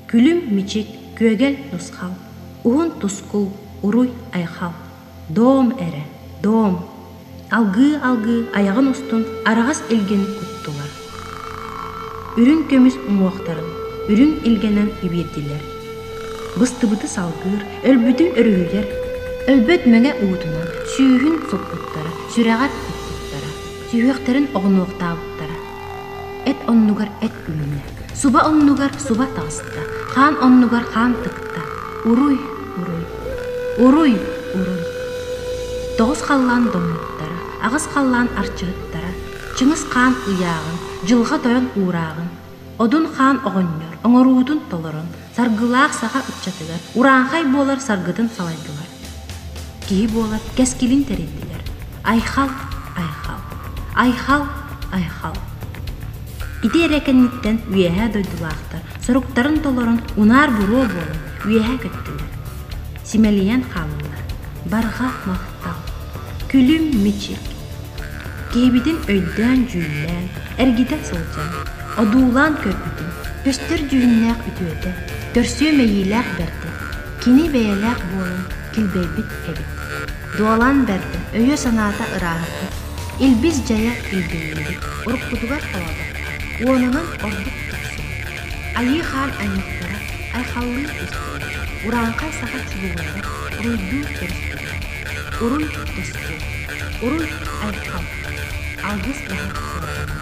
Күлүм-мичик, күөгэл нусхал, уһун тускул, уруй-айхал. Доом эрэ, доом! Алгыы-алгыы айаҕын устун араҕас илгин куттулар. Үрүҥ көмүс уҥуохтарын үрүҥ илгэнэн ибиирдилэр. Быстыбыты салгыыр, өлбүтү өрүһүйэр, өлбөт мэҥэ уутунан сүүһүн соппуттара, сүрэҕэр куппуттара, сүһүөхтэрин оҕунуохтаабыттара. Эт оннугар эт үүннэ, суба оннугар суба таҕыста, хаан оннугар хаан тыкта. Уруй, уруй, уруй, уруй. Тоҕус халлаан доммуттара, аҕыс халлаан арчыһыттара, Чыҥыс хаан ыйааҕын, дьылҕа тойон уурааҕын, Одун хаан оҕонньор оҥоруутун толорон, саргылаах саха ыччатыгар урааҥхай буолар саргытын салайдылар. Киһи буолар кэскилин тэрийдилэр. Айхал, айхал, айхал, айхал. Ити эрэ кэнниттэн үөһээ дойдулаахтар соруктарын толорон унаар буруо буолан үөһэ көттүлэр. Симэлийэн хааллылар. Барҕа махтал. Күлүм мичик. Киһибитин өйдөөн-дьүүллээн, эргитэ сылдьан, одуулаан көрбүтүм, көстөр дьүһүннээх үтүөтэ, көрсүө мэйиилээх бэрдэ, кини бэйэлээх буолан килбэйбит эбит. Дуолан бэрдэ өйө-санаата ырааһырбыт, илбис дьайа илбиллибит, уруккутугар холоотоххо, уонунан ордук тупсубут. Айыы хаан аймахтара айхаллыы түстүлэр, урааҥхай саха чулуулара уруйдуу көрүстүлэр. Уруй тускул, уруй айхал, алгыс баһа суолталаах.